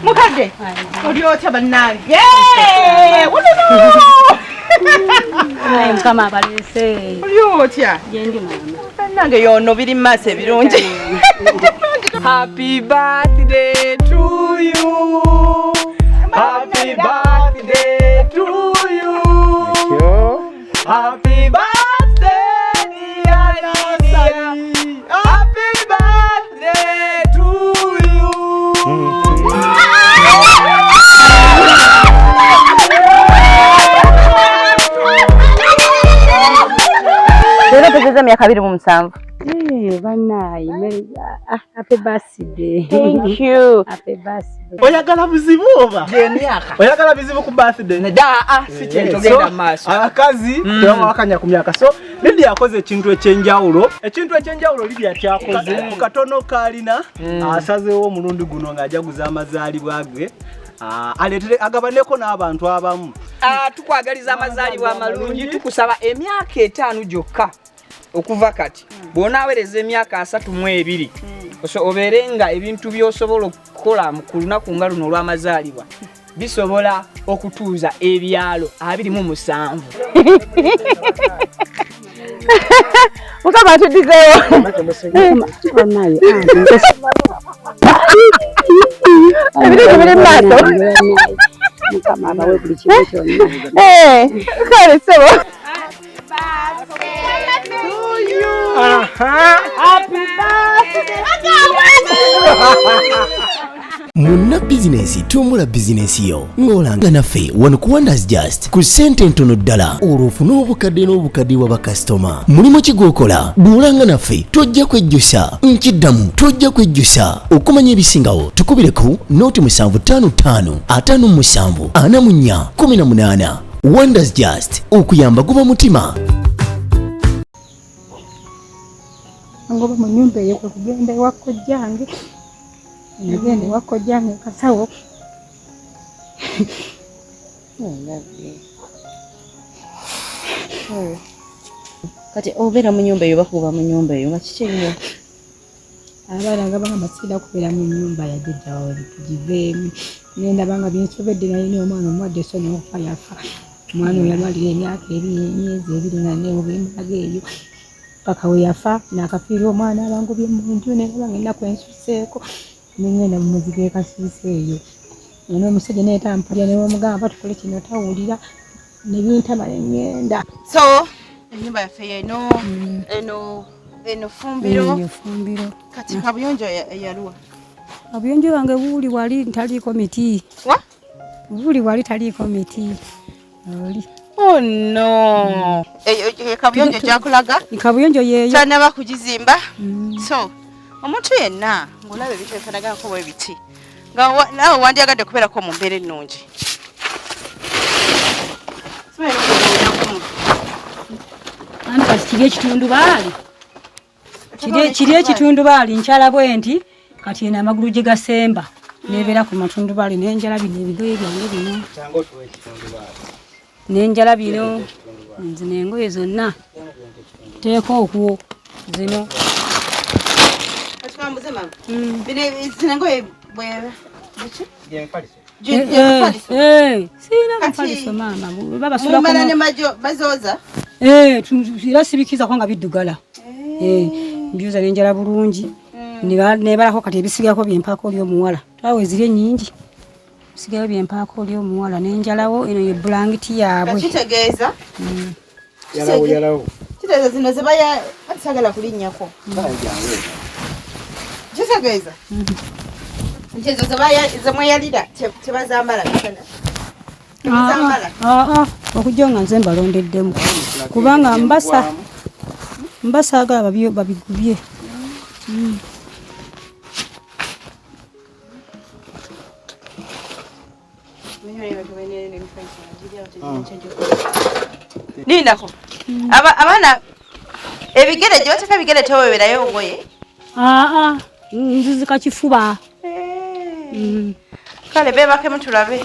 Mukadde oli otya bannange? Mukama abaleese. Oli otya? Gyendi maama. Bannange yono biri mu maaso ebirungi. Happy birthday to you. Happy birthday to you. Happy birthday, dear Lydia. Happy birthday to you. Leero mpezezza emyaka 27. Bannaaye, happy birthday. Thank you. Happy birthday. Oyagala buzibu oba? Gyemyaka. Oyagala bizibu ku birthday? Nedda, si kyentogenda mu maaso. Abakazi tebawakanya ku myaka. So Lydia akoze ekintu ekyenjawulo. Ekintu ekyenjawulo Lydia kyakoze ku katono kaalina, asazeewo omulundi guno ng'ajaguza amazaalibwa ge. Aleetere agabaneko n'abantu abamu. Tukwagaliza amazaalibwa amalungi, tukusaba emyaka 5 gyokka okuva kati. Bw'onaawereza emyaka 32, obeere nga ebintu by'osobola okukola ku lunaku nga luno olw'amazaalibwa bisobola okutuuza ebyalo 27. Mukama atuddizeewo. Ebirungi biri mu maaso. Mukama abawe buli kimu kyonna. Kale ssebo. Munna bizinensi, tumbula bizinensi yo ng'olanga naffe wano ku Wonders Just ku ssente ntono ddala, olwo ofune obukadde n'obukadde bwa bakasitoma. Mulimu ki gw'okola? Bw'olanga naffe tojja kwejjusa. Nkiddamu, tojja kwejjusa. Okumanya ebisingawo tukubire ku noti 755 57 44 18. Wonders Just, okuyamba guba mutima. Ngoba mu nnyumba eyo kwe kugenda ewa kojjange. Nagenda ewa kojjange kasawo. Kati obeera mu nnyumba eyo, bakuba mu nnyumba eyo nga kiki ennyo? Abaana nga bagamba sirina kubeera mu nnyumba ya jjajja waabwe, tugiveemu. Nendaba nga binsobedde, nalina omwana omuwadde so n'okufa yafa. Omwana oyo yalwalira emyaka ebiri, emyezi ebiri nga neewuba eyo. Paka we yafa, n'akafiirwa omwana abangubye mu nju, nendaba nga ennaku ensuseeko. Nengenda mu muzigo e Kasiisi eyo. Ono omusajja naye tampulira, ne bw'omugamba tukole kino tawulira, ne bintama ne ŋŋenda. So ennyumba yaffe eno, eno ffumbiro. Eno ffumbiro. Kati kabuyonjo yaluwa? Obuyonjo bwange buuli wali ntaliiko miti. Wa? Buuli wali taliiko miti. Oli. Oh no. Eyo kabuyonjo gyakulaga? Kabuyonjo yeeyo. Tannaba kugizimba. So omuntu yenna ng'olaba ebintu ebifaanaganako bwe biti, nga naawe wandyagadde kubeerako mu mbeera ennungi. Anti kati kiri ekitundubaali. Kiri ekitundubaali nkyala bwe nti kati eno amagulu gye gasemba. Nebeera ku matundubaali n'enjala bino ebigoye byange bino. N'enjala bino zino engoye zonna teeka okwo zino. Kati mama, bino zino engoye bwe biki? Sirina mufaliso maama, babasula Mumala ne majo bazooza? Era sibikiza kubanga biddugala. Mbyuza n'enjala bulungi. Nebalako kati ebisigako byempaako oli omuwala. Twawe ziri ennyingi. Bisigayo byempaako oli omuwala n'enjalawo eno ye bulangiti yaabwe. Kitegeeza? Yalawo, yalawo. Kitegeeza zino ze baya sagala kulinnyako. Kitegeeza? Nti ezo ze mweyalira tebazambala misana. Tebazambala. Okujja nga nze mbalondeddemu. Kubanga mbasa agala babigubye. Lindako. Abaana ebigere gye bateeka ebigere teweberayo ngoye. Nzizika kifuba. Kale beebakemu tulabe.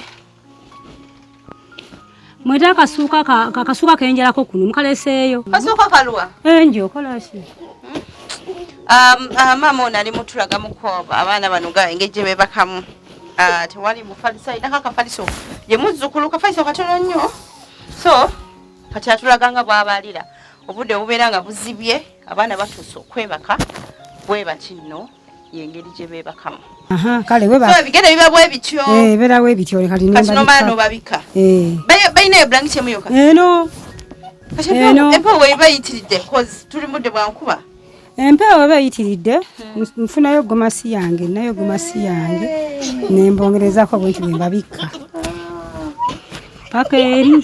Mwete akasuuka akasuuka kenjalako kuno mukaleseeyo. Kasuuka kaluwa? Enjo okola ki? Maama ono ali mutulagamuko abaana bano nga engeri gye beebakamu. Tewali mufaliso, alinako akafaliso, ye muzzukulu, kafaliso katono nnyo. So kati atulaga nga bw'abalira obudde obubeera nga buzibye, abaana batuuse okwebaka, bwe bati nno yengeri gye beebakamu. Aha, kale weba. So ebigere biba bwe bityo. Eh, beera bwe bityo kati. Kati nomala n'obabika. Eh. Balina ebulangiti emu yokka? Eno. Kati empewo weba eyitiridde, cause tuli mudde bwa nkuba. Empewo eba eyitiridde, nfunayo gomasi yange, nayo gomasi yange nembongerezako bwenti bwe mbabikka paka eri.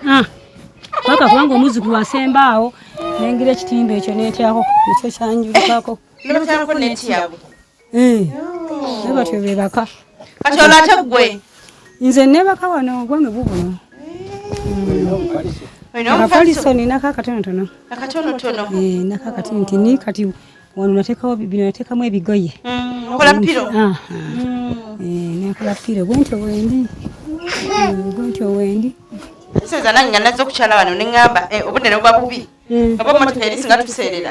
Ah, paka kubanga omuzzukulu asembaawo, nengira ekitimba ekyo nentyako ekyo kyanjulukako. Nobateekako neti yaabwe. Eh, naye batyo bebaka. Kati olwo ate ggwe? Nze nebaka wano, gwange gubuno. Olina akafaliso ninako akatonotono. Akatonotono. Eh, nako akatinitini. Kati wano nateekawo bino, nateekamu ebigoye. Okola pillow. Aha. Eh, nenkola pillow bwentyo bwendi. Bwentyo wendi. Nsenza nange nga nazza okukyala wano ne ŋŋamba, obudde ne buba bubi, oba motoka eri singa tuseerera.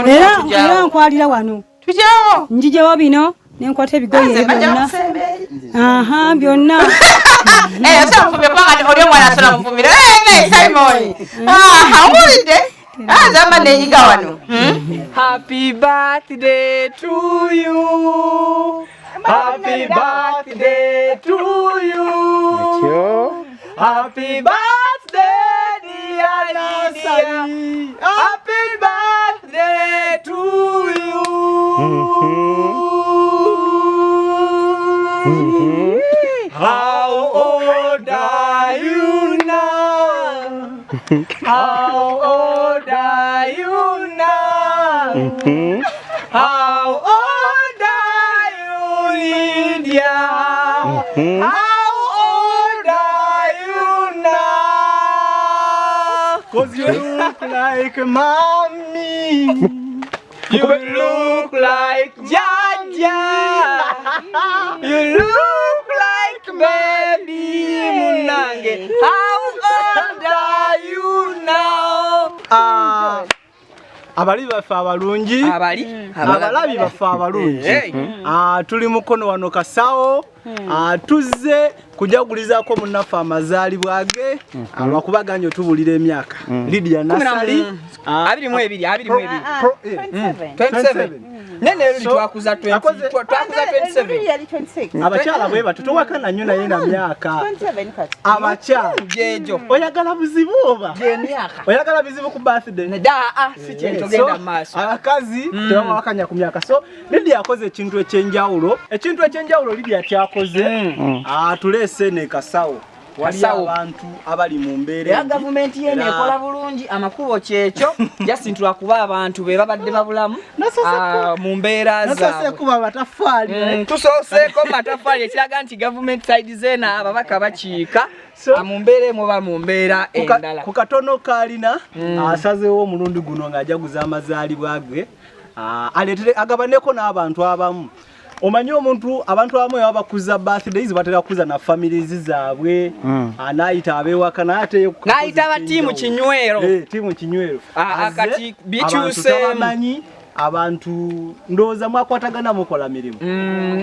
Era nkwalira wano. Tugyawo. Njijawo bino nenkwata ebigoye Nze ebyo bajja byonna. kusemba eri. Aha, byonna. Eh, osobola mufumira kubanga oli omwana asobola mufumira. Eh, eh, Simon. Ah, owulidde? Ah, nze mba neeyiga wano. Happy birthday to you. Happy birthday to you. Happy birthday, dear Lydia. Happy birthday to you. How old are you now? How old are you now? How old are you, Lydia? How old are you now? 'Cause you look like mommy. You look like Jaja. You look like baby Munange. How old are you now? Ah, abali baffe abalungi. Abali Abalabi baffe abalungi. Hey. Ah, tuli mukono wano Kasawo. Ah, tuzze kujagulizaako munnaffe amazaalibwa ge. Ah, lwakuba ganye otubulira emyaka, Lydia Nasali. Ah, 22, 22. 27. 27. Nene luli twakuza 20 twakuza 27. Yali 26. Abakyala bwe batyo, towakana nnyo naye na myaka. 27 kati. Abakyala Jejo. oyagala buzibu oba Gyemyaka. oyagala bizibu ku birthday? Nedda, ah, si kyentogenda So, mu maaso. abakazi tebawakanya ku myaka. So Lydia akoze ekintu ekyenjawulo, ekintu ekyenjawulo Lydia kyakoze, atuleese ne Kasawo, wali Kasawo. abantu abali mu mbeera Era embi. gavumenti yeno ekola bulungi amakubo, kyekyo just nti lwakuba abantu be babadde babulamu mu mbeera zaabwe. Nasoose amataffaali. Tusooseeko mu mataffaali, ekiraga nti gavumenti side zeeno ababaka bakiika mu mbeera emu oba mu mbeera endala. Ku katono kaalina, asazeewo omulundi guno ng'ajaguza amazaalibwa ge, aleetere agabaneko n'abantu abamu. Omanyi omuntu, abantu abamu baba bakuza birthdays batera kukuza na families zaabwe. N'ayita ab'ewaka, naye ate N'ayita aba ttiimu Kinywero. Eh, ttiimu Kinywero. Ah, Azze, kati bikyuseemu. abantu tabamanyi, abantu ndowooza mwakwatagana, mukola mirimu.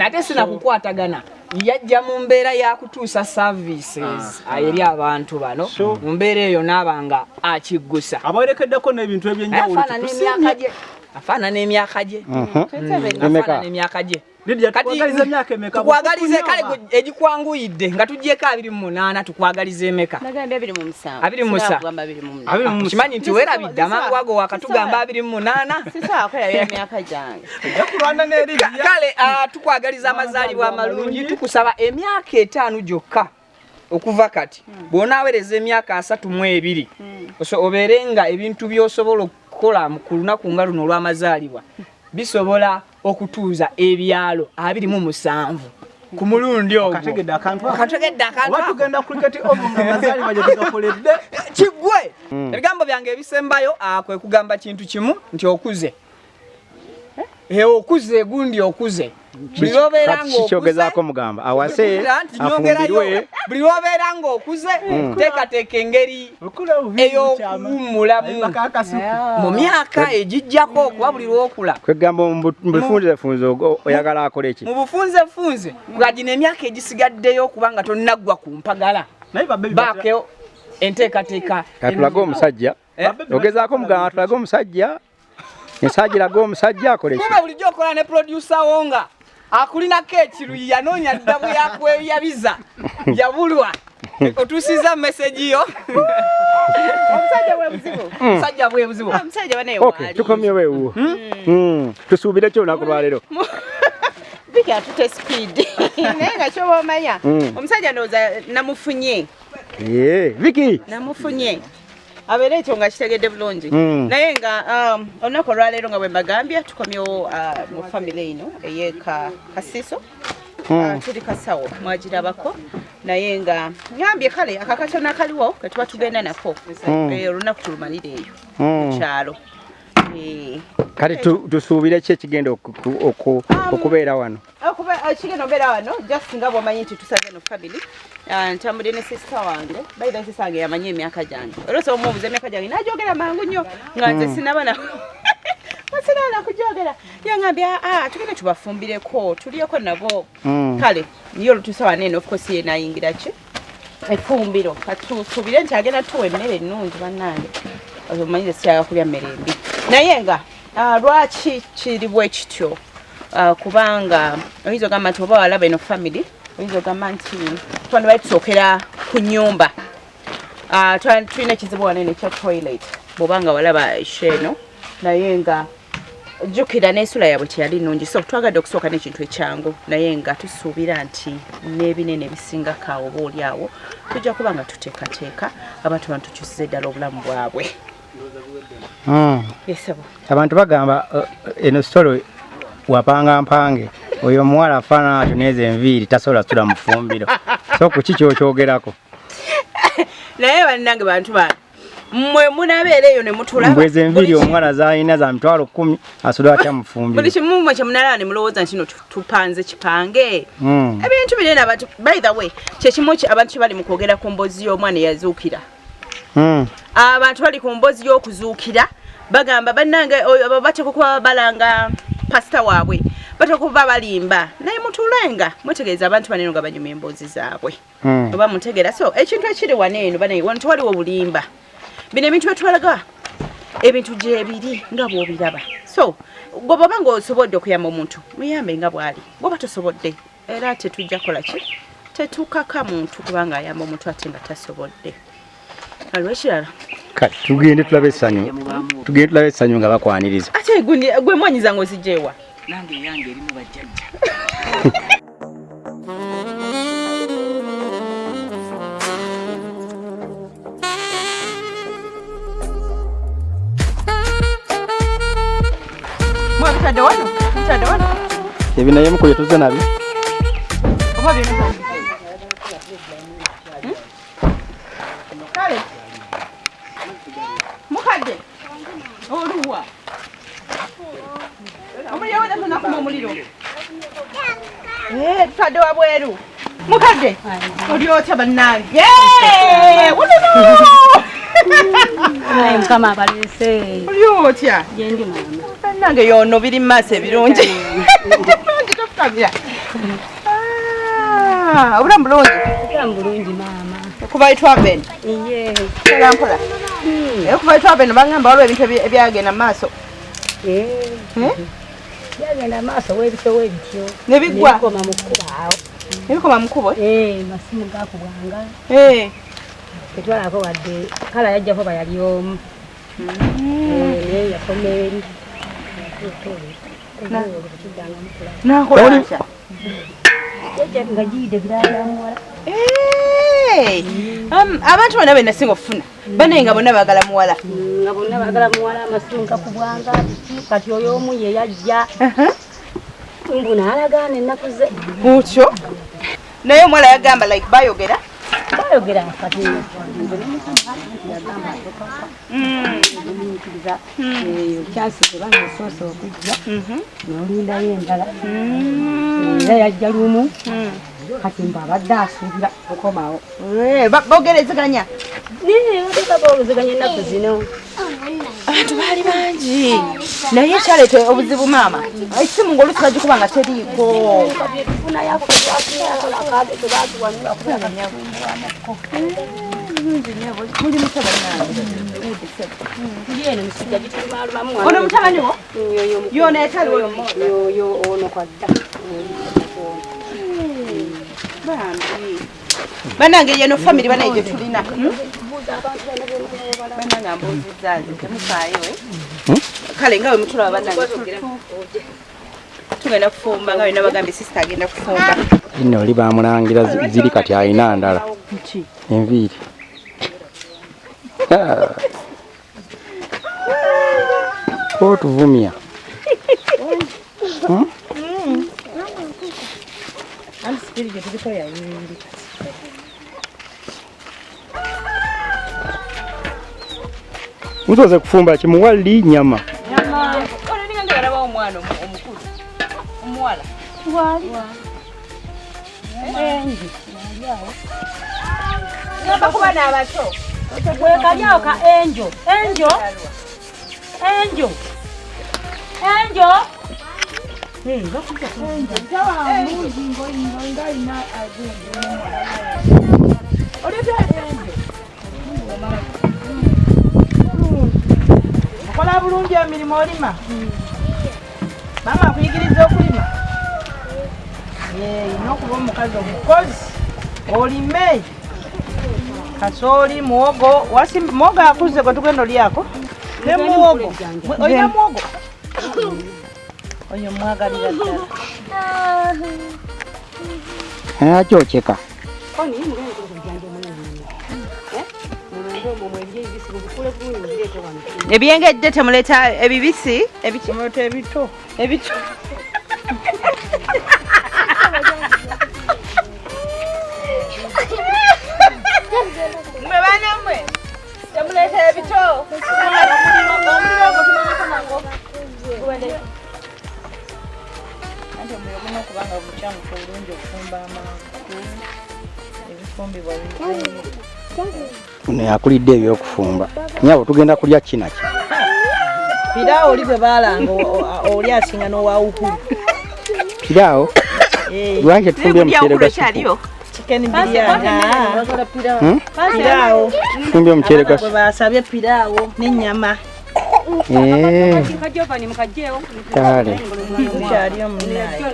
Ate sinakukwatagana, yajja mu mbeera ya kutuusa services eri abantu bano. Mu mbeera eyo naaba nga akiggusa. Abawerekeddeko n'ebintu ebyenjawulo. Afaanana emyaka gye, afaanana emyaka gye. Afaanana emyaka gye. Lydia, Kati tukwagaliza emyaka emeka? Tukwagalize kale egikwanguyidde nga tugyeko 28, tukwagaliza emeka? Nagambye 27. 27. Kugamba 28. 27. Kimanyi nti weerabidde amangu ago wakatugamba 28. Sisobola kwerabira myaka gyange. Ojja kulwana ne Lydia. Kale tukwagaliza amazaalibwa amalungi, tukusaba emyaka 5 gyokka okuva kati, bw'onaawereza emyaka 32, obeere nga ebintu by'osobola okukola ku lunaku nga luno olw'amazaalibwa bisobola okutuuza ebyalo 27 ku mulundi ogwo. Okategedde akantu ako? Okategedde akantu Oba ako? tugenda cricket oval nga amazaalibwa gye tugakoledde? Kiggwe. Ebigambo byange ebisembayo kwe kugamba kintu kimu nti okuze. Eh, okuze gundi okuze. Buli lwobeera ng'okuze mugamba awase afumbirwe. Buli lwobeera ng'okuze teekateeka engeri ey'okuwummulamu mu myaka egijjako, kuba buli lwokula kwegamba mu bufunzefunze oyagala akole ki? Mu bufunzefunze nga gino emyaka egisigaddeyo okuba nga tonnaggwa ku mpagala, baako enteekateeka. Katulage omusajja, ogezaako mugamba tulage omusajja, ensajja omusajja akole ki? Kuba bulijjo okola ne producer wo nga akulinako ekiruyi, yanoonya dda bwe yakweyabiza yabulwa. Otuusiza message yo. Omusajja bwe buzibu. Omusajja bwe buzibu. Omusajja bane waali. Tukomyewo ewuwo. Tusuubire ki olunaku lwaleero? Viki atute speed. Naye nga kyoba omanya omusajja ndowooza namufunye. Viki namufunye. Abeera ekyo nga kitegedde bulungi. Naye nga olunaku olwaleero nga bwe mbagambye tukomyewo mu family eno ey'e Kasiiso. Tuli Kasawo mwagirabako, naye nga ngambye kale akakatono akaliwo ke tuba tugenda nako olunaku tulumalire eyo mu kyalo. Kati tusuubire ki ekigenda okubeera wano? Ekigenda okubeera wano just nga bw'omanyi nti tusaze no family. Ntambudde ne sister wange. By the way, sister wange yamanyi emyaka gyange. Era osobola omubuuza emyaka gyange n'agyogera mangu nnyo nga nze sinaba na kujogera. Yangambye tugende tubafumbireko tulyeko nabo. Kale niyo olutuusa wano eno, of course ye nayingira ki effumbiro. Katusuubire nti agenda tuwa emmere ennungi bannange. Omanyi siyagala kulya mmere embi. Naye nga lwaki kiri bwe kityo? Kubanga oyinza ogamba nti oba walaba eno family, oyinza ogamba nti twandi bali tusookera ku nnyumba. Tulina ekizibu wano eno ekya toilet, bw'oba nga walaba eno, naye nga jjukira n'ensula yaabwe teyali nnungi, so twagadde okusooka n'ekintu ekyangu, naye nga tusuubira nti n'ebinene ebisingako awo oba oli awo tujja kuba nga tuteekateeka abantu bano tukyusize ddala obulamu bwabwe. Abantu bagamba eno story wapanga mpange, oyo omuwala afaanana atyo n'ezo enviiri tasobola sula mu ffumbiro. So ku ki ky'okyogerako? Naye bannange bantu bange mmwe munabeera eyo ne mutulaba. Mbweza enviiri omuwala z'alina za 10,000 asula atya mu ffumbiro? Buli kimu mmwe kye munalaba ne mulowooza nti no tupanze kipange. Ebintu binene abantu, by the way, kye kimu abantu kye bali mu kwogera ku mboozi y'omwana eyazuukira. Abantu bali ku mboozi y'okuzuukira bagamba bannange bateekwa kuba balanga pasita waabwe, bateekwa kuba balimba, naye mutulenga mwetegereza abantu banene nga banyumya emboozi zaabwe. Oba mutegeera. So ekintu ekiri wano eno bane wano tewaliwo bulimba. Bino ebintu byetubalaga ebintu gyebiri nga bw'obiraba. So gwe bw'oba ng'osobodde okuyamba omuntu muyambe nga bw'ali, bw'oba tosobodde era tetujja kukola ki, tetukaka muntu kubanga ayamba omuntu ate nga tasobodde. Aliwo ekirala? Kale tugende tulabe essanyu, tugende tulabe essanyu nga bakwaniriza. Ate gwe mwanyiza ng'ozijja ewa? Nange eyange erimu bajjajja. Mwabitadde wano? Mutadde wano? Ebyo naye mukulye tuzze nabyo. Oba byonna? Kale. Mukadde. Oluwa. Omuliro wena tunakuma omuliro. Tutadde wabweru. Mukadde. Oli otya bannange? Naye Mukama abaleese. Oli otya? Gyendi maama. Bannange yono biri mu maaso ebirungi. Bulungi tofukamira. Obulamu bulungi. Obulamu bulungi maama. Okuva etwava eno. Iye. Mpola mpola. Okuva etwava eno bangamba waliwo ebintu ebyagenda mu maaso. Byagenda maaso webityo webityo. Ne biggwa. Nebikoma mu kkubo awo. Nebikoma mu kkubo? Masimu gakubwanga. Tetwalako wadde kala yajjako bayali omu. Naye yakoma eri. Nakola atya? Nga giyidde birala bya muwala. Abantu bonna be nasinga okufuna banaye nga bonna baagala muwala. Nga bonna baagala muwala, amasimu gakubwanga biki, kati oyo omu ye yajja. Mbu n'alagaana ennaku ze. Otyo? Naye omuwala yagamba like bayogera? Bayogera kati nze ne mukama Gumiikiriza eyo kyasi kubanga osoose okujja n'olindayo endala. Era yajja lumu kati mbu abadde asuubira okukomawo. Bogerezeganya. Bogerezeganya ennaku zino. Abantu baali bangi naye kyaleeta obuzibu maama. Essimu ng'oluusi bagikuba nga teriiko. Ono mutabani wo? Yono etaliwo yoyo ono kwadda. Bannange yeno family banaye gye tulina. Bannange mbuuzizza nze temufaayo. Kale nga bwe mutulaba bannange tugenda kufumba nga bwe nabagambye sister agenda kufumba. Nno oli bamulangira ziri kati alina ndala. Enviiri. Otuvumya. Musoze kufumba kimuwali nyama. Nyama. Ono ninga ngalaba omwana omukulu. Omuwala. Wali. Engi. Ngamba kuba n'abato. Wekalyawo ka enjo. Enjo. Enjo. Enjo. Okola bulungi emirimu olima? Maama akuyigiriza okulima? Olina okuba omukazi omukozi olime kasooli, muwogo. Muwogo akuze gwe tugenda olyako ne muwogo. Olina muwogo? Oyo mwagalira ddala. Akyokyeka. Ebyengedde temuleeta ebibisi, Muleeta ebito. Ebito. Mwe baana mmwe temuleeta ebito. Omuliro ogwo tumanako nagwo. Anti omuliro gulina okuba nga gukyamufu obulungi okufumba amangu. Ebifumbibwa biveeyo. Ono yakulidde ebyokufumba. Nnyabo tugenda kulya ki na ki? Piraawo oli gwe baalanga oli asinga n'owa Uhuru. Piraawo? Lwaki tetufumbye omuceere gwa supu? Chicken biryani. Piraawo. Tufumbye omuceere gwa Gwe basabye piraawo n'ennyama. Kale. Gukyaliyo munnaye.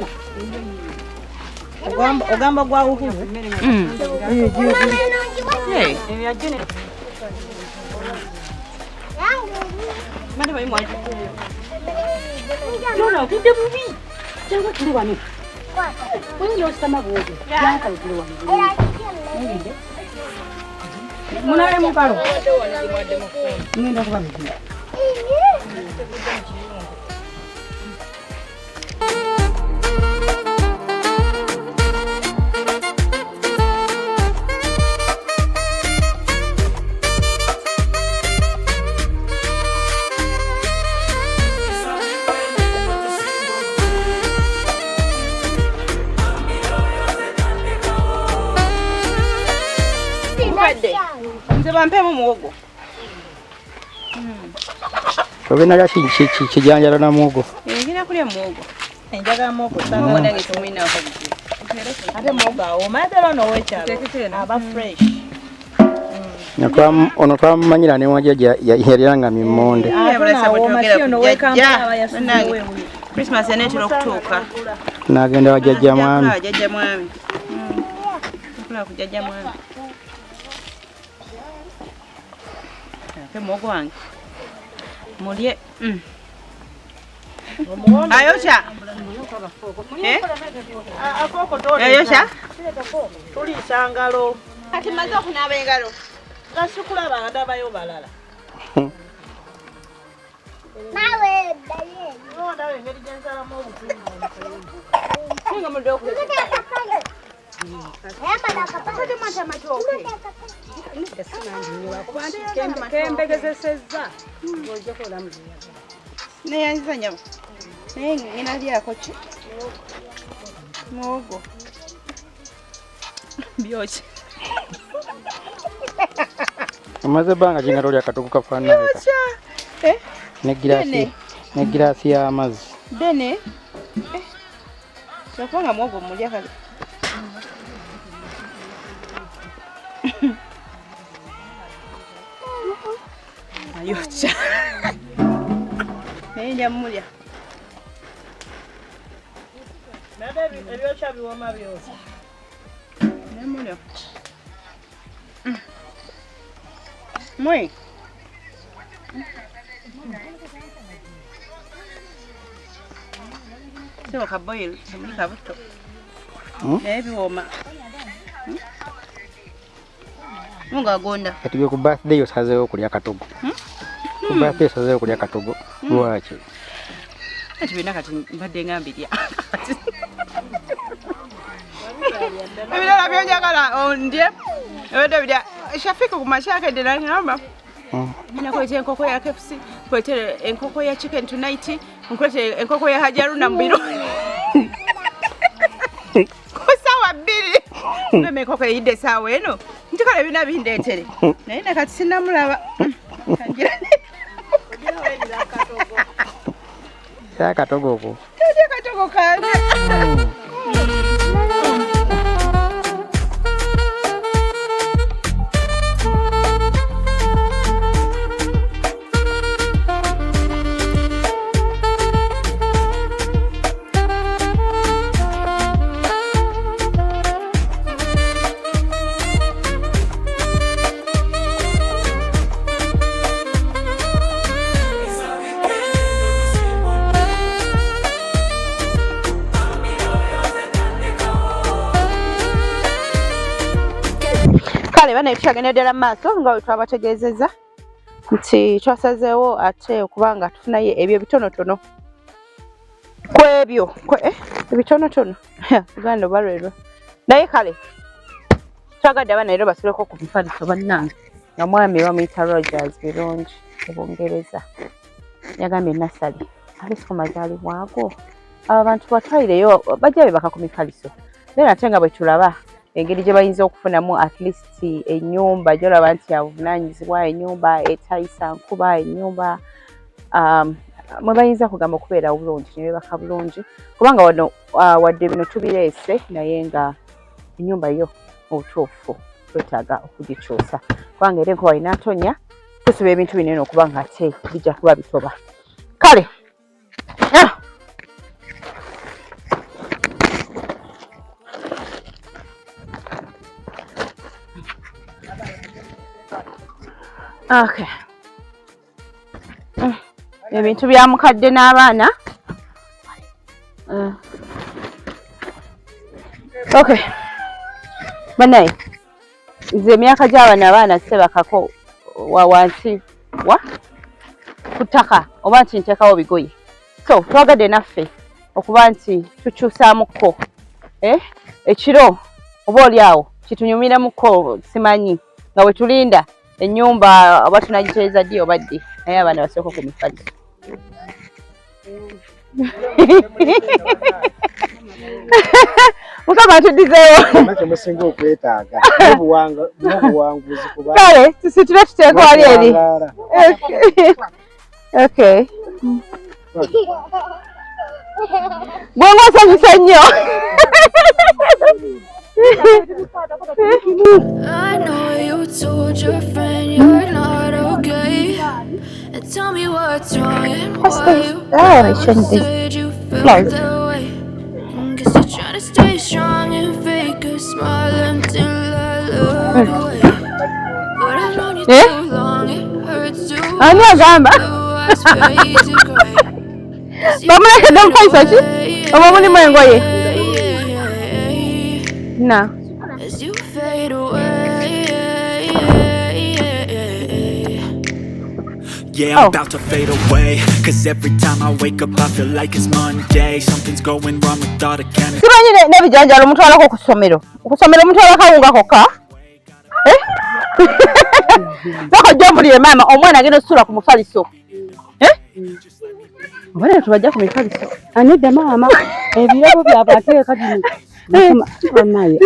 Ogamba gwa Uhuru? Jona otudde bubi. Jangu tuli wano. Wewe n'ositama bw'otyo. Jangu tuli wano. Munabe mu ngalo. Ngenda kuba bubi. Nze bampeemu muwogo. Ogenda lya kijanjalo na muwogo? Ngenda kulya muwogo. Enjagala muwogo Muwogo nange tumwinaako buzibu. Ate muwogo awooma ate era ono ow'ekyalo aba fresh. Ono twamumanyira ne wajja yalyanga mimmonde. Christmas eneetera okutuuka. N'agenda wa jjajja mwami. Jjajja mwami. Okulaba ku jjajja mwami. Ate muwogo wange. Mulye. Ayokya. Ayokya? Tuliisa ngalo. Kati mmaze okunaaba engalo. Nga sikulaba ndabayo balala. Ndaba engeri gye nsalamu obutungulu. Kembegezesezza ng'ojjako olamu gyeyagala. Neyanziza nyabo. Naye ngenda lyako ki? Muwogo. Byokya. Omaze ebbanga ki nga tolya katogo kafaanana? Byokya. Eh? Ne giraasi y'amazzi. Ddene. Eh. Kyokka nga muwogo mulya kale. Ayokya. Naye nja mulya. Naye ebyokya biwooma byokya. Naye mulya. Mwe. Sebo ka boil, temuli kabuto. Naye biwooma. Mungu agonda. Kati gwe ku birthday osazeewo okulya katogo. Ku birthday osazeewo okulya katogo. Lwaki? Kati byonna kati mbadde nga mbirya. Ebirala byonjagala ondye. Ebadde birya. Shafika ku makya akedde n'angamba. Nkuleetera enkoko ya KFC, nkuleetera enkoko ya chicken tonight, nkuleetera enkoko ya Hajaruna mu biro. Ku ssaawa 2. Ngamba enkoko eyidde essaawa eno. Nti kale bina bindeetere. Naye na kati sinnamulaba. Era katogo ko. Kalya katogo kange. Kale bana tukyagenda ddala mu maaso nga bwe twabategeezezza nti twasazeewo ate okubanga tufunayo ebyo ebitonotono ku ebyo ebitonotono Uganda oba lwelwo. Naye kale twagadde abaana leero basuleko ku mifaliso bannange nga mwami bamuyita Rogers Birungi e Bungereza yagambye Nassali ate ku mazaalibwako abo abantu batwalireyo bajja bebaka ku mifaliso naye ate nga bwe tulaba engeri gye bayinza okufunamu at least ennyumba gy'olaba nti abuvunaanyizibwa ennyumba etayisa nkuba ennyumba mwe bayinza kugamba okubeera bulungi ne beebaka bulungi kubanga wano wadde bino tubireese naye nga ennyumba yo mu butuufu twetaaga okugikyusa kubanga era enkuba inaatonya tusuba ebintu bino eno okuba nga ate bijja kuba bitoba. Kale Okay. Ebintu bya mukadde n'abaana. Okay. Banaye nze emyaka gy'abano abaana sebakako wa wansi wa ku ttaka oba nti nteekawo bigoye. So twagadde naffe okuba nti tukyusaamuko ekiro oba oli awo kitunyumiremuko simanyi nga bwe tulinda ennyumba oba tunagitereeza ddi oba ddi naye abaana basooka ku mifaliso. Mukama atuddizeewo. Kyemusinga okwetaaga n'obuwanguzi kuba kale tusitule tuteeko wali eri. Okay. Gwe ng'osanyuse nnyo. I know you told your friend you're not okay. And tell me what's wrong and why you said you felt that way. And guess you're trying to stay strong and fake a smile until I look away. But I've known you too long, it hurts to Ani agamba? watch fade to gray. Bamulekedde omufaliso ki? Oba mulimu engoye? Na. As you fade away. Yeah, I'm about to fade away. Cause every time I wake up I feel like it's Monday. Something's going wrong with all the chemicals. Simanyi n'ebijanjaalo mutwalako ku ssomero. Ku ssomero mutwalako awunga kokka? Sooka ojja ompulire maama, omwana agenda osula ku mufaliso. Eh? Abaana tubajja ku mifaliso. Anedda maama, ebirabo byabwe ateeka bino. Banaye,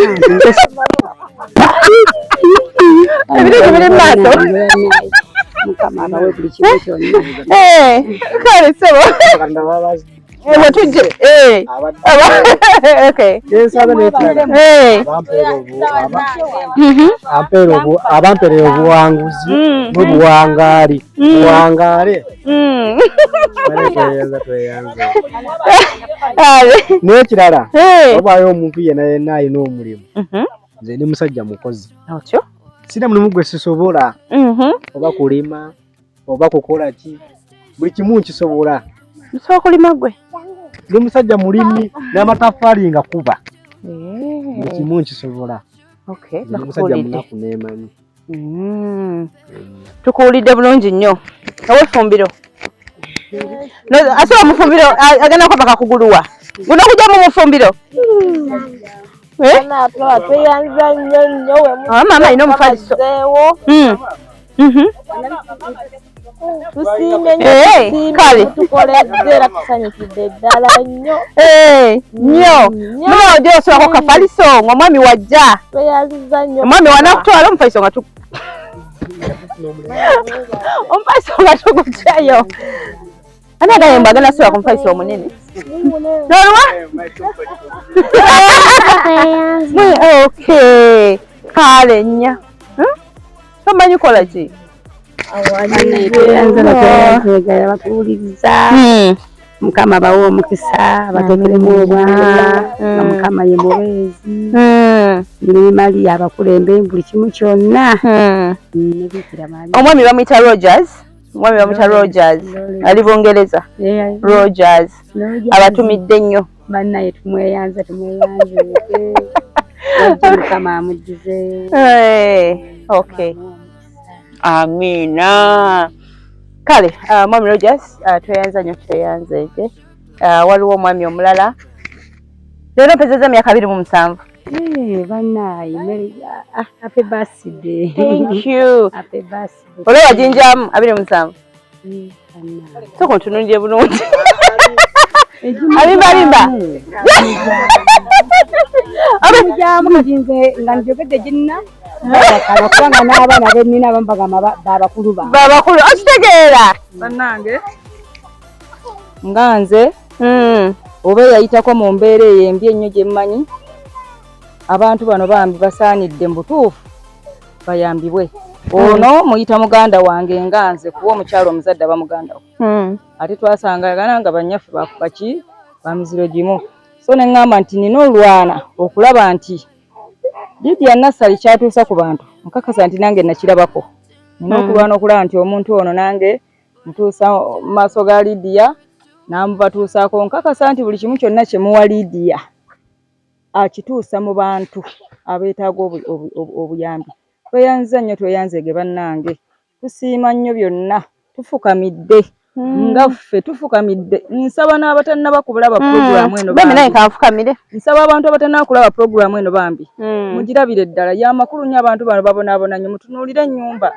Ebirungi biri mu maaso. Mukama abawe buli kimu kyonna. Eh, kale ssebo. Eh, wetujje. Eh. Okay. Ensaba n'ekirala. Eh. Abampeera obuwanguzi n'obuwangaali. Buwangaale. Tweyanza tweyanza. N'ekirala, obaayo omuntu yenna yenna alina omulimu. Nze ndi musajja mukozi. Otyo? Sirina mulimu gwe sisobola. Oba kulima, oba kukola ki. Buli kimu nkisobola. Osobola kulima gwe? Ndi musajja mulimi n'amataffaali nga kuba. Buli kimu nkisobola. Okay, Ndi musajja munaku neemanyi. Tukuwulidde bulungi nnyo. Ow'effumbiro. Asobola mufumbiro agenda kwebaka kuguluwa. Guno okujja mu mufumbiro. Tweyanza nnyo nnyo. Maama alina omufaliso. Tusiimye nnyo, kale. Tukoledde era tusanyukidde ddala nnyo. Nnyo. Muna ojja osulako kafaliso ng'omwami wajja. Tweyanziza nnyo. Omwami wanakutwala omufaliso nga omufaliso nga tugugyayo. Ani agambye mbu agenda sula ku mufaliso omunene? Nolwa? Okay. Kale nnya. Tomanyi kola ki? Tweyanza batweyanzegala batuwuliriza. Mukama abawe omukisa, abateekeremu obwangu, nga Mukama ye mubeezi. Ne Maria abakulembe buli kimu kyonna. Ne Bikira Maria. Omwami bamuyita Rogers. Omwami bamuyita Rogers. Ali Bungereza. Rogers. Abatumidde nnyo. Bannaye tumweyanza tumweyanze. Wajja Mukama amujjuzeewo. Okay. Amiina. Kale, Mwami Rogers, tweyanza nnyo tweyanzeege. Waliwo omwami omulala. Leero mpezezza emyaka 27. Bannaye, happy birthday. Thank you. Happy birthday. Olaba jinjamu 27. Sooka ontunuulire bulungi. Alimba alimba. Amujamu kati nze nga njogedde ginna. Kubanga n'abaana be nnina abamu bagamba babakulu bange. Babakulu, okitegeera. Bannange nga nze oba eyayitako mu mbeera eyo embi ennyo gye mmanyi, abantu bano bambi basaanidde mu butuufu bayambibwe. Ono muyita muganda wange nga nze kuba omukyalo omuzadde aba muganda we. Ate twasangagana nga bannyaffe bakuba ki ba miziro gimu. So ne ŋŋamba nti nina olwana okulaba nti Lydia Nassali kyatuusa ku bantu nkakasa nti nange nakirabako. Nina okulwana okulaba nti omuntu ono nange ntuusa mu maaso ga Lydia n'amubatuusaako. Nkakasa nti buli kimu kyonna kye muwa Lydia akituusa mu bantu abeetaaga obuyambi. Tweyanziza nnyo tweyanzeege bannange. Tusiima nnyo byonna, tufukamidde. Nga ffe tufukamidde. Nsaba n'abatannaba kulaba pulogulaamu eno bambi. Naye kanfukamire. Nsaba abantu abatannaba kulaba pulogulaamu eno bambi. Mugirabire ddala. Ya makulu nnyo abantu bano babonaabona nnyo. Mutunuulire ennyumba.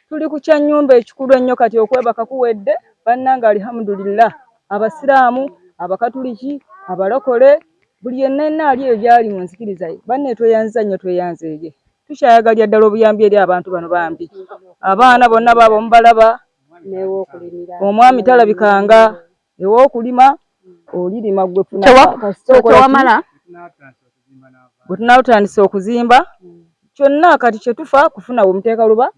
Tuli ku kya nnyumba ekikulu ennyo kati okwebaka kuwedde. Bannange alhamdulillah. Abasiraamu, Abakatuliki, abalokole, buli yenna yenna ali eyo gy'ali mu nzikiriza ye. Banne tweyanziza nnyo tweyanzeege. Tukyayagalira ddala obuyambi eri abantu bano bambi. Abaana bonna baabo mubalaba. Omwami talabikanga ew'okulima olirima gwe tewamala. Bwe tunaatandise okuzimba kyonna kati kye tufa kufuna bwe muteeka luba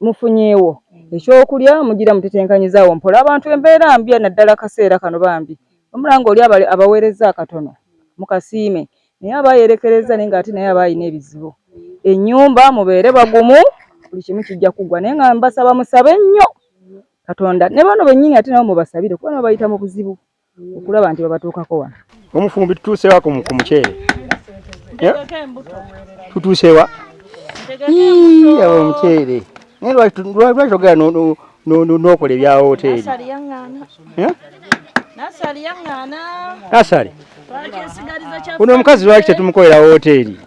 mufunyeewo ekyokulya mugira mutetenkanyizaawo mpola. Abantu embeera mbi naddala akaseera kano bambi. Omulanga oli abaweereza akatono mukasiime naye aba yeerekereza naye ng'ate naye aba alina ebizibu. Ennyumba mubeere bagumu buli kimu kijja kuggwa naye nga mbasaba musabe nnyo Katonda ne bano bennyini ate nabo mubasabire kuba nabo bayita mu buzibu okulaba nti babatuukako wano. Omufumbi tutuusewa ku muceere? Tutuusewa? Abo omuceere. Naye lwaki ogera n'okola ebya woteeri? Nasali. Ono omukazi lwaki tetumukolera woteeri?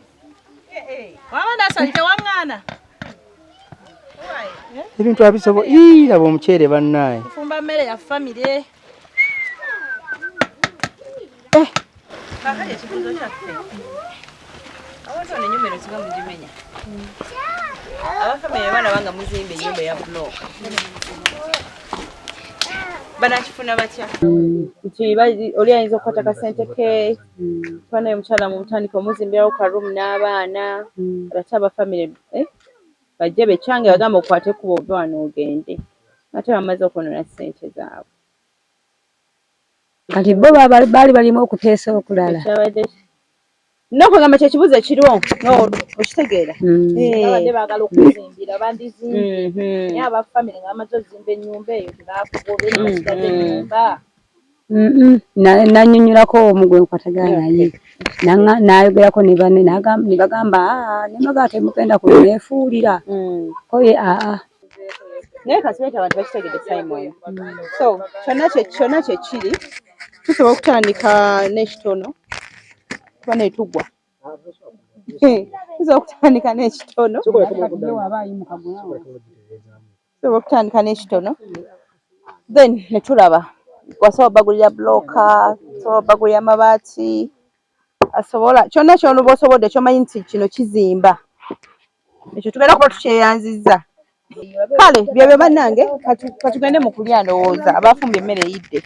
Waba Nasali tewaŋŋaana. Ebintu abisobola. Ii, laba omuceere bannaaye. Kufumba mmere ya famire. Kaakati ekibuuzo kyaffe, abantu bano ennyumba eno singa mugimenya, abafamire balaba nga muzimba ennyumba eya bulooka, banakifuna batya? Nti oli ayinza okukwata kasente ke, kuba naye omukyala mumutandika omuzimbirawo ka room n'abaana, ate abafamire bajje bekyange bagamba okwate ekkubo ove wano ogende, ate bamaze okwonoona ssente zaabwe. Kati bo baali balimu okuteesa okulala. Nokugamba kyekibuuzo ekiriwo okitegeera. Babadde baagala okuzimbira bandizimbye, naye aba famire nga bamaze ozimba ennyumba eyo tebakugobe basigaze ennyumba. Nannyonnyolako omu gwe nkwatagana naye, n'ayogerako ne banne ne bagamba ne bagamba temugenda kuneefuulira ko ye aa. Naye kati abantu bakitegedde Simon. So kyonna kye kiri tusobola okutandika n'ekitono kuba netugwa. Tusobola okutandika n'ekitono. Tusobola okutandika n'ekitono then ne tulaba wasobola bagulira bulooka, osobola bagulira amabaati, asobola kyonna ky'onoba osobodde ky'omanyi nti kino kizimba. Ekyo tugenda kuba tukyeyanzizza. Kale byebyo bannange, katugende mu kulya ndowooza abafumbye emmere eyidde.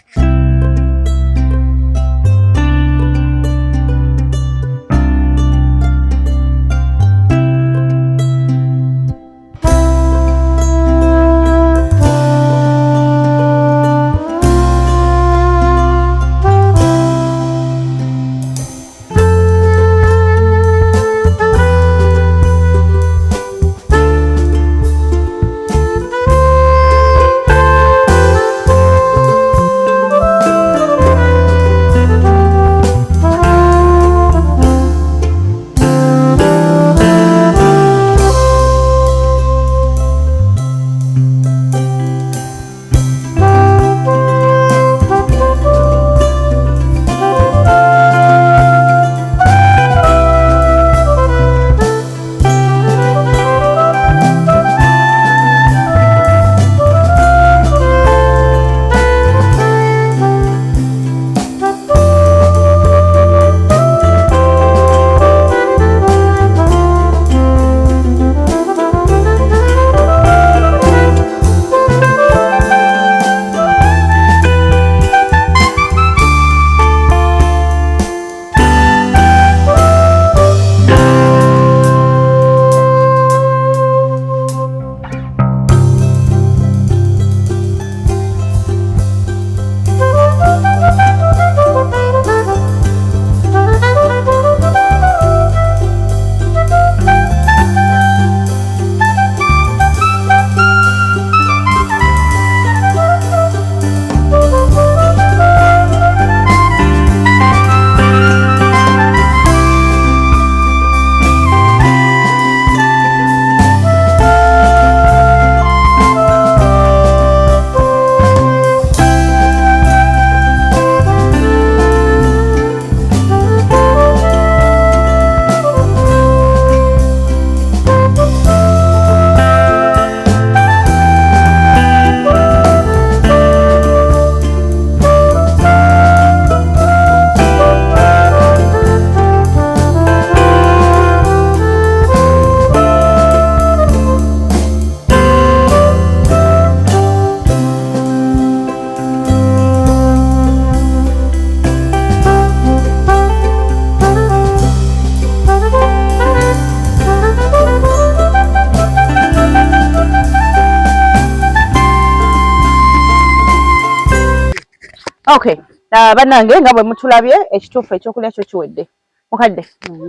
Okay, bannange nga bwe mutulabye ekituufu ekyokulya kyo kiwedde. Mukadde,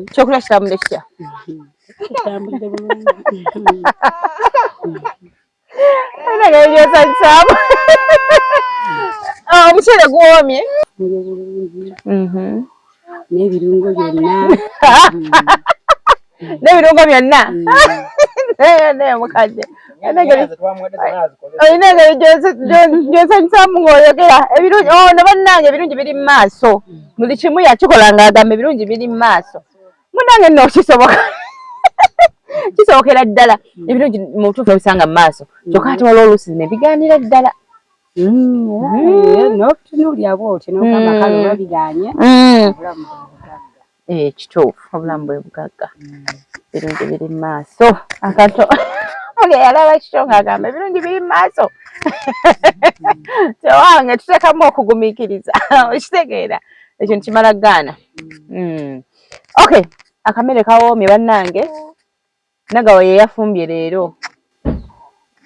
ekyokulya kitambudde kitya? Kitambudde bulungi. Bannange ebyosanyusaamu. Omuceere guwoomye. N'ebirungo byonna. N'ebirungo byonna. Naye mukadde. Olina engeri gy'osanyusaamu ng'oyogera ebirungi. Ono bannange ebirungi biri mu maaso. Buli kimu yakikola ng'agamba ebirungi biri mu maaso. Munnange nno kisoboka. Kisookera ddala ebirungi mu butuufu n'obisanga mu maaso, kyokka ate waliwo oluusi ne bigaanira ddala. N'otunuulira bw'otyo n'ogamba kale oba bigaanye, obulamu bwe bugagga. Kituufu, obulamu bwe bugagga, ebirungi biri mu maaso. Akato oli eyalaba kikyo ng'agamba ebirungi biri mu maaso, tewange tuteekamu okugumiikiriza, okitegeera ekintu kimala gaana. Okay, akamere kawoomye bannange. Nagawa ye yafumbye leero,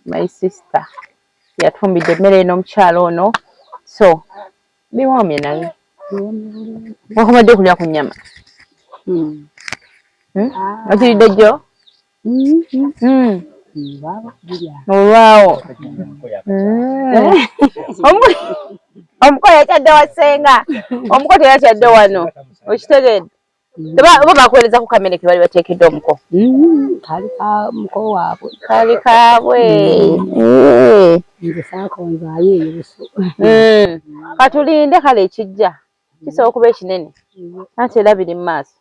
my sister yatufumbidde emmere eno omukyalo ono, so biwoomye. Naye wakubadde okulya ku nnyama okiridde jjo olwawo omuko yakyadde wa ssenga, omuko teyakyadde wano, okitegedde? Oba bakuweereza ku kamere ke bali bateekedde omuko? Kali ka muko waabwe. Kali kaabwe. Nze saakonzaayo eyo busu. Katulinde kale ekijja kisobola okuba ekinene, anti era biri mu maaso.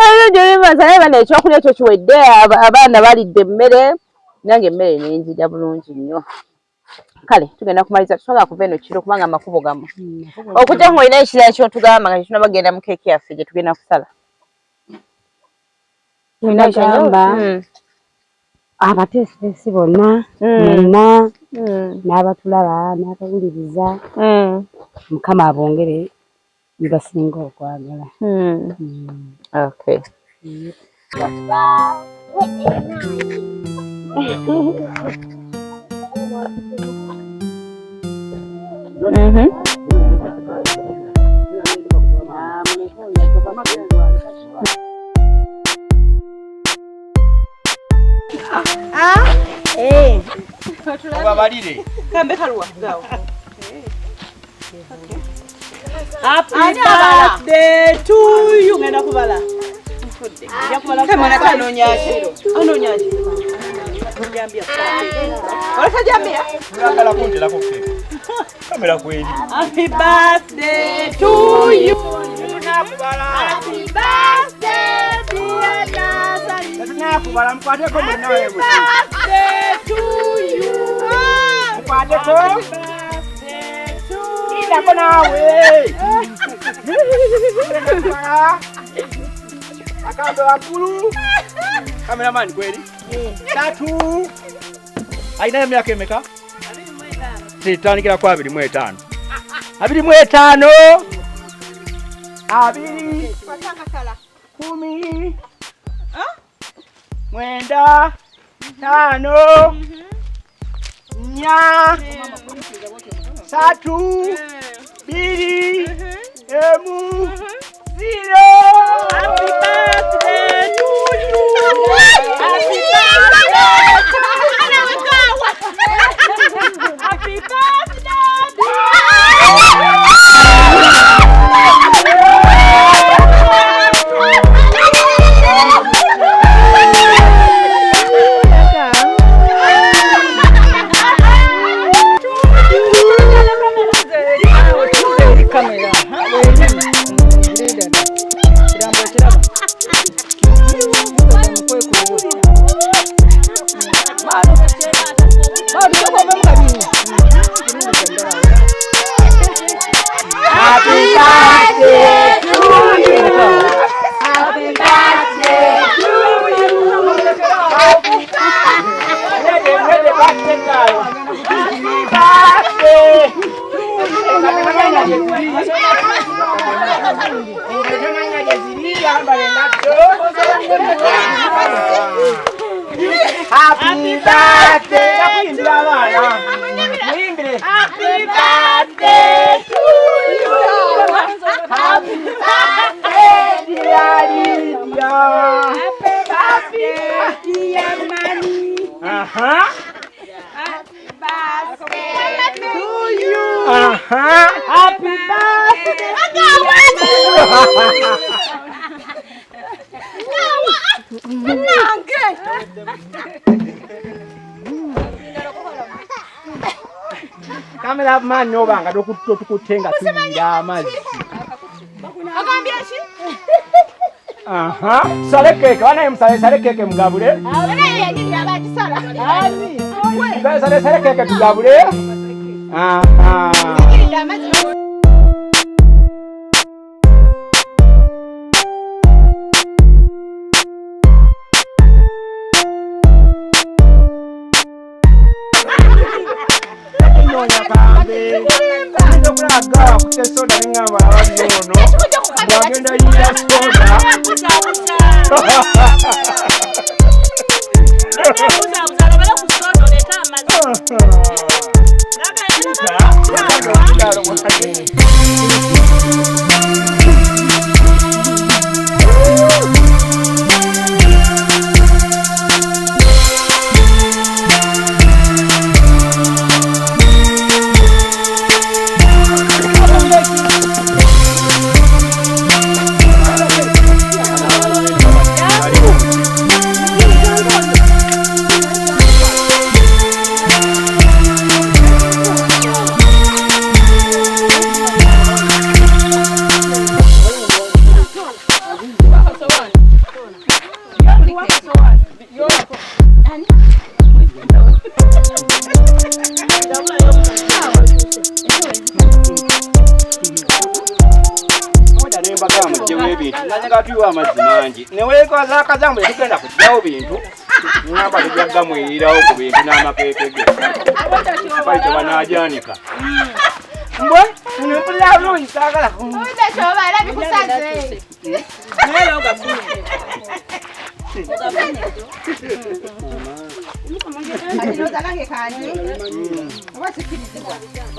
Ebirungi biri mu maaso. Naye bana, ekyokulya ekyo kiwedde, abaana balidde emmere, nange emmere nenjirya bulungi nnyo. Kale tugenda kumaliza, tusobola kuva eno kiro kubanga amakubo gamu okujja ng'olina ekirala kyotugamba nga tetunaba genda mu keeki yaffe gye tugenda kusala. Nagamba abateesiteesi bonna mwenna n'abatulaba n'abawuliriza, Mukama abongere bibasinga okwagala. Okay. Obabalire. Kambe kaluwa gawo. Happy birthday to you. Ngenda kubala. Mwana anoonya ki? Anoonya ki? Jambia. Oleka jambia? Mwagala kunterako keeki. Kamera kweri. Happy birthday to you. Happy birthday dear Nazarene. Tunakubala, mukwateko munnawe buti. Birthday to you. Mukwateko. Lindako naawe. Akambe waggulu. Cameraman kweri. Tatu. Alinayo emyaka emeka? Tutandikira ku 25. 25. 20. 10. 9. 5. 4. 3. 2. 1. 0. Happy birthday to you. Happy birthday. Happy birthday. Happy birthday to you. Happy birthday to you. Happy birthday. Happy birthday to you. Happy birthday. Happy birthday to you. Happy birthday, dear Lydia. Happy birthday, dear Mani. Happy birthday to you. Happy birthday. Nange. Cameraman oba nga totukutte nga tuyiira amazzi. Agambye ki? Aha, tusale keeke banaye, musale sale keeke mugabule. Sale sale keeke tugabule. Aha. Wagenda yiya soda. Amazzi mangi neweekaza akazambu tetugenda kugyawo bintu ngamba tujja gamweyirawo ku bintu n'amapepe ge bali tebanaajanika mbwe mpulira bulungi saagala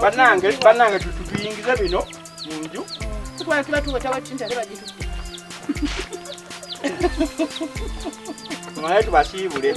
bannange bannange tutuyingize bino mu nju. Tumale tubasiibule.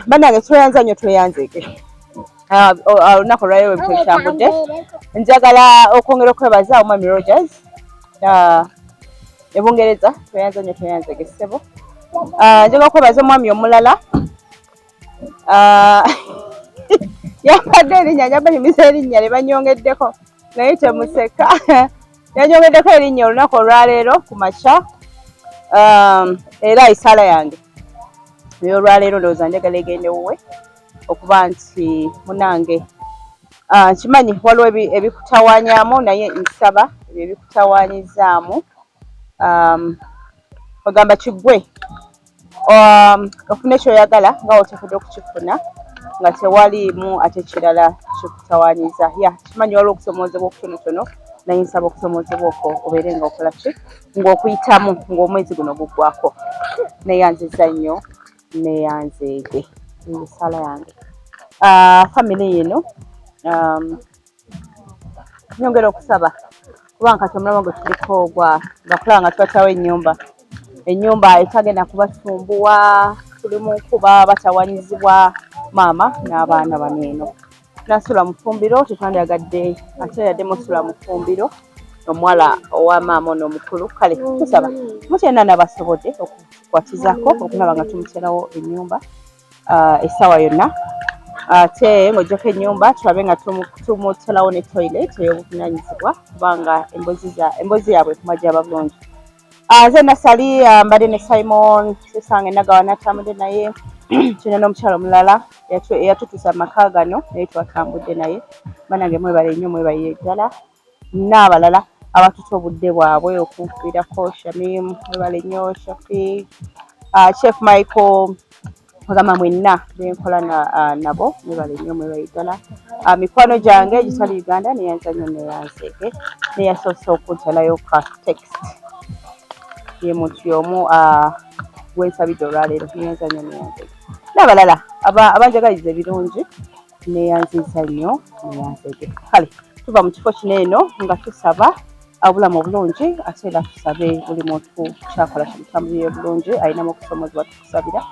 Bannange tweyanza nnyo tweyanzeege. Olunaku olwaleero bwe njagala okwongera okwebaza Omwami Rogers e Bungereza, tweyanza nnyo tweyanzeege ssebo. Njagala okwebaza omwami omulala yampadde erinnya, njabanyumiza erinnya lye banyongeddeko naye temuseka. Yanyongeddeko erinnya olunaku olwaleero ku makya, era esaala yange ey'olwaleero ndowooza njagala egende wuwe okuba nti munange nkimanyi waliwo ebikutawaanyaamu naye nsaba ebyo ebikutawaanyizaamu ogamba kiggwe ofune kyoyagala nga oteekeddwa okukifuna nga tewaliimu ate kirala kikutawaanyiza. Ya kimanyi waliwo okusomoozebwa okutonotono naye nsaba okusomoozebwa okwo obeere nga okola ki ng'okuyitamu ng'omwezi guno guggwako. Neeyanziza nnyo neeyanzeege esaala yange. Family eno nyongera okusaba kubanga kati omulama gwe tuliko gwa nga kulaba nga tubataawo ennyumba, ennyumba etagenda kubasumbuwa, tuli mu nkuba batawanyizibwa maama n'abaana bano eno. Nasula mu ffumbiro tetwandyagadde ate yadde musula mu ffumbiro omuwala owa maama ono omukulu. Kale tusaba mukyena n'abasobodde okukwatizaako okulaba nga tumuterawo ennyumba essaawa yonna, ate ng'oggyako ennyumba tulabe nga tumuterawo ne toilet ey'obuvunaanyizibwa kubanga emboozi yaabwe kumajja bulungi. Nze Nasali mbadde ne Simon Sesange Nagawa natambudde naye, tulina n'omukyala omulala eyatutuusa mu maka gano naye twatambudde naye. Bannange mwebale nnyo mwebalire ddala n'abalala abatuta obudde bwabwe okunkubirako Shamim mwebale nnyo, Shafiq, Chef Michael, Kwegamba mwenna benkola nabo mwebale nnyo, mwebale ddala. Mikwano gyange egitali Uganda, neyanza nnyo, neyanzeege neyasoose okuntalayo ka text, ye muntu y'omu gwensabidde olwaleero. Neyanza nnyo, neyanzeege n'abalala abanjagaliza ebirungi, neyanziza nnyo, neyanzeege. Kale tuva mu kifo kino eno nga tusaba obulamu obulungi, ate era tusabe buli muntu kyakola kimutambulire bulungi. Alinamu okusomozebwa, tukusabira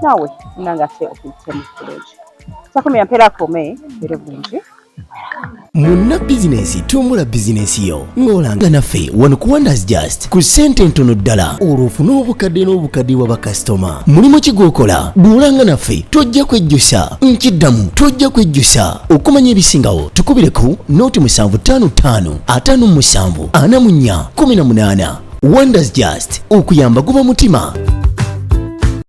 naawe nange ate okuyitemu bulungi. Sakumira mpeera akuume, mbeere bulungi. Munna bizinensi, tumbula bizinensi yo ng'olanga naffe wano ku Wonders Just ku ssente entono ddala, olwo ofune obukadde n'obukadde bwa bakasitoma. Mulimu ki gw'okola? Bw'olanga naffe tojja kwejjusa. Nkiddamu, tojja kwejjusa. Okumanya ebisingawo tukubire ku noti 755 57 44 18. Wonders Just, okuyamba guba mutima.